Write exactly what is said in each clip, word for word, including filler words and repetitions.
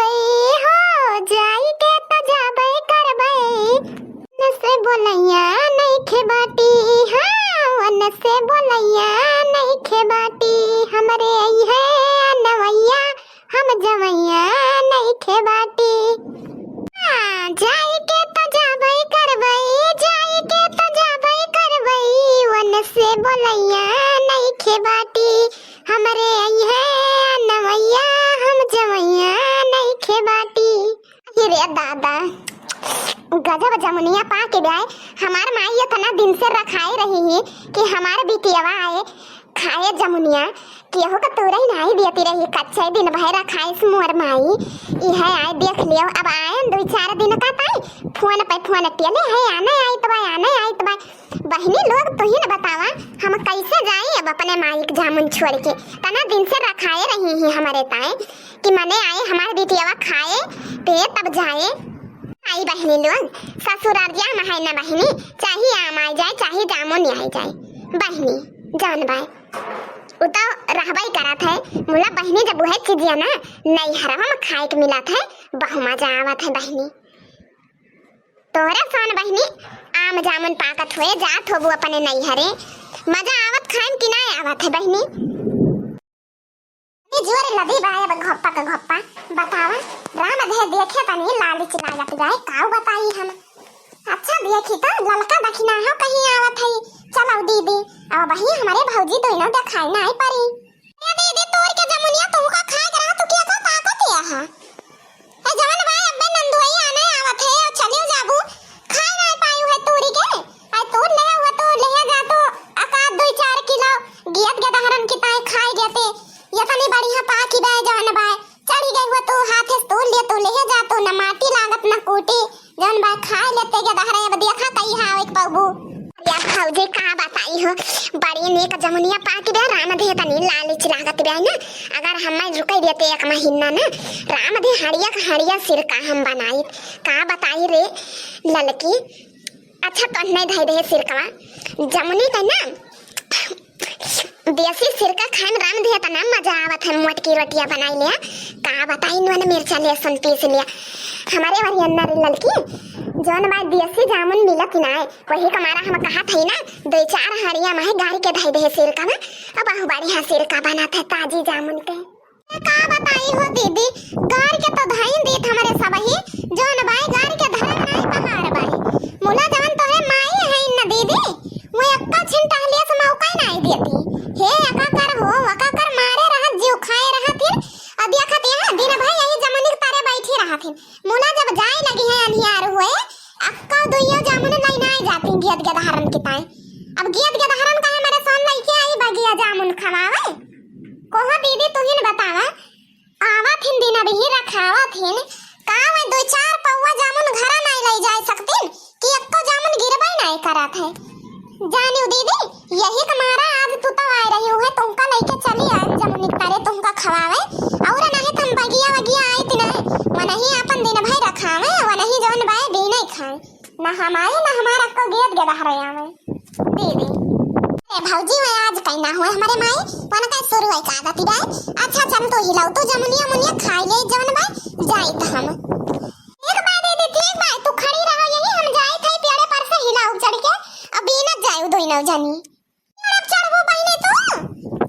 ए हो, जाई के त जाबे करबे। वन से बोलैया नइखे बाटी, हाँ, वन से बोलैया नइखे बाटी। हमरे अइहे अनवैया, हम जवैया नइखे बाटी। हाँ, जाई के त जाबे करबे, जाई के त जाबे करबे। वन से बोलैया नइखे बाटी, हमरे अइहे अनवैया, हम जवैया नइखे बाटी। अरे दादा, गजब जमुनिया पाके बे। हमार माई एतना दिन से रखाए रही ही कि हमार बिटियवा आए खाए जमुनिया, केहू का तुरई नाई देती रही, कच्चे दिन भर रखाइस मोर माई। इहे आए देख लियो, अब आयन दुई चार दिन का ताई, फोन पे फोन टियले है, आने आइत बा, आने आइत बा। बहिनी लोग, तुहिन बतावा, हम कैसे जाई अब अपने माई के जामुन छोड़ के? तना दिन से रखाए रही ही हमरे ताए कि मने आए हमार बिटियवा खाए पे तब जाए। आई बहिनी लोग, ससुरारिया में है ना बहिनी, चाहे आम आई जाए, चाहे जामुन आई जाए बहिनी, जान बाय, उ तो रहबई करत है। मुला बहिनी, जब उहे चीजिया ना नैहरवा में खाए के मिलत है, बहु मजा आवत है बहिनी। तोहरे सन बहिनी, आम जामुन पाकत हुए जात होबू अपने नैहरे, मजा आवत खाए में कि ना आवत है बहिनी? ई जोर लदी बा, अब घप्पा का घप्पा। बतावा, राम देह देखे तनी लालिच लागत बा, काऊ बताई हम। अच्छा देखी त ललका दखिना हो कहीं आवत है। चलो दीदी, अब वही हमरे भौजी दोनों देखाई नाई परी। ए दीदी, तोड़ के जमुनिया तुमका खाए के रहा, तू क्या कर ताकत या है? ए जवन बा, अब्बे नंदुआई आने आवत है, और चलियो जाबू, खाए ना पायू है तोड़ी के। आई तोड़ ले हुआ तो ले जा तो, अकात दुई चार किलो गियत गदहरन की ताई खाए गए थे। ये तनी बढ़िया पाकी बा, जवन बा, चढ़ी गई हुआ तो हाथे से तोड़ ले तो ले जा तो, न माटी लागत न कूटी, जवन बा खाए लेते गदहरे। अब देखा कई हाव एक पौबू। या भौजी का बताई हो, बड़ी नीक जमुनिया पाकी बे, राम दे तनी लालिच लागत बे ना। अगर हम रुकई देते एक महीना ना, राम दे हड़िया का हड़िया सिरका हम बनाई। का बताई रे ललकी, अच्छा तो नहीं धई दे सिरकवा, जमुनी का ना देसी सिरका खाए में राम दे तना मजा आवत है। मोटकी रोटिया बनाई ले, का बताई नून मिर्चा लहसुन पीस लिया। हमारे वरियन्ना रे ललकी, जौन बा देसी जामुन मिलत ना है, वही का मारा हम कहा थई ना, दो चार हड़िया में गारी के धई दे सिरका में। अब बहु बढ़िया सिरका बनत है ताजी जामुन के। ए, का बताई हो दीदी, गारी के तो धई दीत हमरे सबही, जौन बाई गारी के धरे नाई पहाड़ बाई। मुला जवन तोहरे माई है न दीदी, वो एक्का छिन टहलिया से मौका ही नाई देती। हे एका कर हो, वका कर मारे रहत, जीव खाए रहत हिन। अब देखत यहाँ दिन भर यही जमुनी के तारे बैठी रहत हिन। मुला जब जाए लगी है अनियार हुए, अक्का दुइयो जामुन लई ना जाती गियत गदहरन की ताई। अब गियत गदहरन का हमारे सन लइके आई बगिया जामुन खवावे। कोहो दीदी तुहिन बतावा, आवत हिन दिन अब ही रखावत हिन, का वे दो चार पौवा जामुन घरा नाई लई जाए सकतिन कि एक्को जामुन गिरबे नाई करत है। जानियो दीदी, यही के मारा आज तू तो आए रही हुए, तुमका लइके चली आए जमुनी के तारे तुमका खवावे, और नहीं तो हम बगिया वगिया आइत नहीं, वनही अपन दिन भर रखावे, वनही जौन बाए बीने खाए, ना हम आए ना हमारा को गेद गेदहरे आवे। दीदी, ए भौजी, मैं आज कहीं ना हुए हमारे माई, वनका शुरू है का गति बाए। अच्छा चल तू हिलाओ, तू जमुनिया मुनिया खाई ले जौन बाए, जाइत हम। ठीक बा दीदी, ठीक बा, तू खड़ी रहो यही, हम जाई थे पेड़े पर से हिला उचड़ के, अब बीनत जाए दोनों जनी। पेड़ पर चढ़बू बहिनी तू?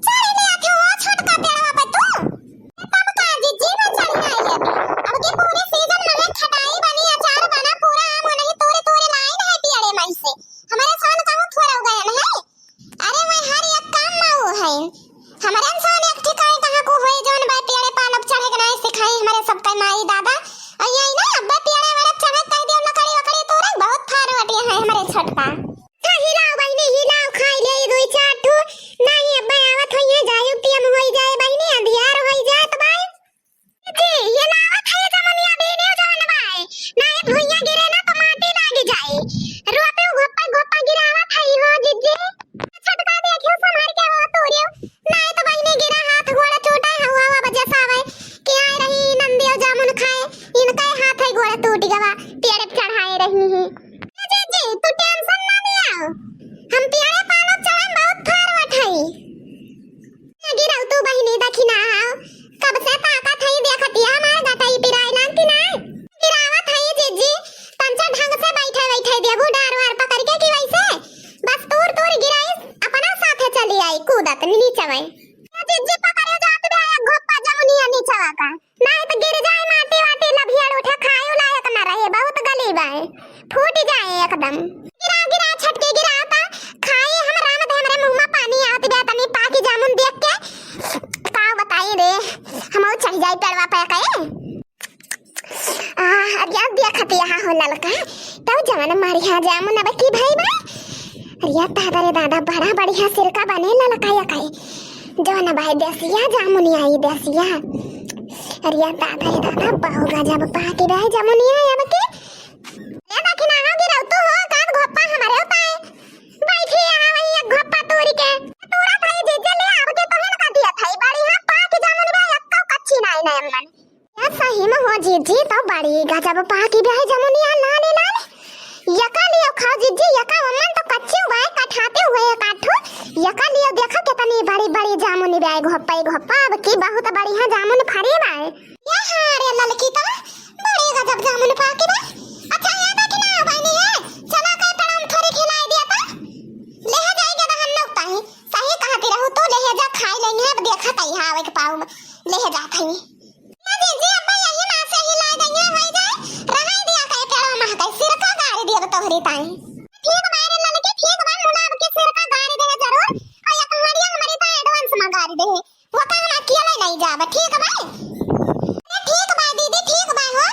चढ़ी ले आती हो छोटका पेड़वा पे तू। ए, तब का जीजी, मैं चढ़ी ना आई अभी। अब के पूरे सीजन में खटाई बनी, अचार बना, पूरा आम नहीं तोरे तोरे लाइन है पेड़े में से। हमारे सन कहूँ थोड़ा उगाया नहीं। अरे मैं हर एक काम में वो है। हमारे इंसान एक ठिकाए कहाँ को होए जौन बा पेड़े पालब चढ़े के नाई सिखाई हमारे सबका माई दादा। और यही ना अब्बे पेड़े वेड़े चढ़े कह दियो लकड़ी वकड़ी तोरे बहुत फार वटिया है हमारे छोटका। तो हिलाओ बहिनी हिलाओ खाई ले दुई चार ठू। नहीं अब्बे आवत होई है जायु टीएम होई जाए बहिनी अंधियार होई जाए तो भाई। जी, ये लावत है जमुनिया बीने जवन बाए। ना ये भुइया गिरे ना तो माटी लागी जाए। रोपे घोप्पा घोप्पा गिरावत है हो जिज्जी। छटका देखियो संभार के हो तोरियो। ना ये तो बहिनी गिरा हाथ गोड़ टूटा है हुआ हुआ बजे सावे। कि आए रही नंदियो जामुन खाए। इनका हाथ है गोड़ टूट फूट जाए एकदम। गिरा, गिरा, छटके गिरा ता, खाए हम राम दे, हमरे मुँह में पानी आवत बा, तनी पाकी जामुन देख के। का बताई रे, हमहू चढ़ जाई पेड़वा पे कहे। आ, अरे यार, देखत यहाँ हो ललका, तब जवन मारिया जामुन अब की भाई भाई। अरे यार, दादा रे दादा, बड़ा बढ़िया सिरका बने ललका या कहे। जवन भाई देसिया जामुनिया, ई देसिया। अरे यार, दादा रे दादा, बहु गजब पाकी भाई जामुनिया अब के। ए दखिना हो गिरौ तू हो, का घोप्पा हमरे होता है। बैठी यहाँ वही एक घोप्पा तोरी के। तोरा भाई जीजे ले आव के तोहे लगा दिया था, बढ़िया पाकी जामुन बा, एक्को कच्ची नाई ना अम्मन। या सही में हो जीजी, तो बड़ी गजब पाकी बा है जमुनिया लाले लाले। यका लियो खाओ जीजी, यका अम्मन तो कच्ची हुआ है, कठाते हुए एक आठो। यका लियो देखो कितनी बड़ी बड़ी जामुन बा है, घोप्पा ही घोप्पा, अब की बहुत बढ़िया जामुन फरे बा है। या हाँ रे ललकी, तो बड़ी गजब जामुन पाकी बा। अच्छा ये देखी ना बहनी है, चला के तड़म थोड़ी खिलाई दिया था। ले जाएगा तो हम लोग ताही, सही कहती रहू तू, ले जा खाई लेंगे, अब देखा ताही हाँ आवे के पाऊ में ले जात हई। ना जीजी, अब्बा यही माँ से ही लाई देंगे, होई जाए, रहाई दिया कहे पेड़वा महकाई, सिरका गारी दिया तोहरी ताई। ठीक बा रे ललकी, ठीक बा, मुलाब के सिरका गारी देंगे जरूर, और ये कहानियाँ हमारी ताई advance में गारी दे, वो का हम अकेले नहीं जाब, ठीक बा? अरे ठीक बा दीदी, ठीक बा हो,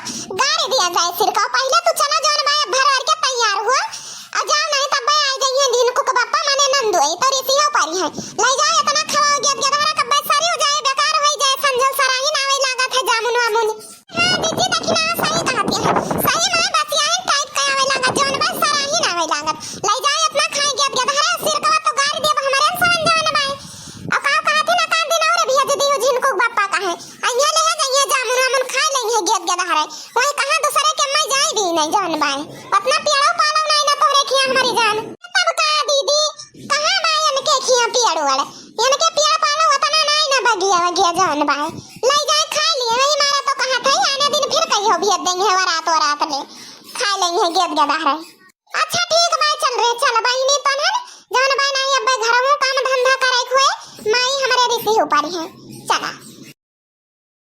गारी दिया जाए सिरका, पहले तू चला जौन बा भर भर के तैयार हो, आ जाओ नहीं तब आई जाइए दिन कुक बप्पा माने नंदू, ए तो ऋषि हो पारी है। ले जाओ इतना खवाओ गेद गेदहरा कब्बे सरी हो जाए, बेकार हो जाए, संजल सराही ना आवे लागत है जामुन वामुन। हाँ दीदी दखिना सही कहती है, सही में बसियाइन type का आवे लागत, जौन बा सराही ना आवे लागत। ले जाओ इतना खाए गेद गेदहरा, सिरकवा तो गारी देब हमरे समझ जान बाए। और का कहती ना का दिन और भी है दीदी हो जिनको बप्पा का है। आ ये ले जाइए जामुन वामुन खा लेंगे गेद गेदहरा। वही कहाँ दूसरे के मैं जाई भी नहीं जान बाए। उतना पियड़ो पालो नहीं ना तोहरे खिया हमारी जान। तब का दीदी, कहाँ बाए इनके खिया पियड़ो वाले? इनके पियड़ पालो उतना नहीं ना बगिया वगिया जान बाए। ले जाए खा लिए, वही मारा तो कहा था आने दिन फिर कहियो भेज देंगे वरात वरात ले। खा लेंगे गेद गेदहरा। अच्छा ठीक बाए, चल रे, चल बाई नहीं तनन। जान बाए नहीं अब घरों काम धंधा करे हुए, माई हमारे रिसी ऊपर है। चला।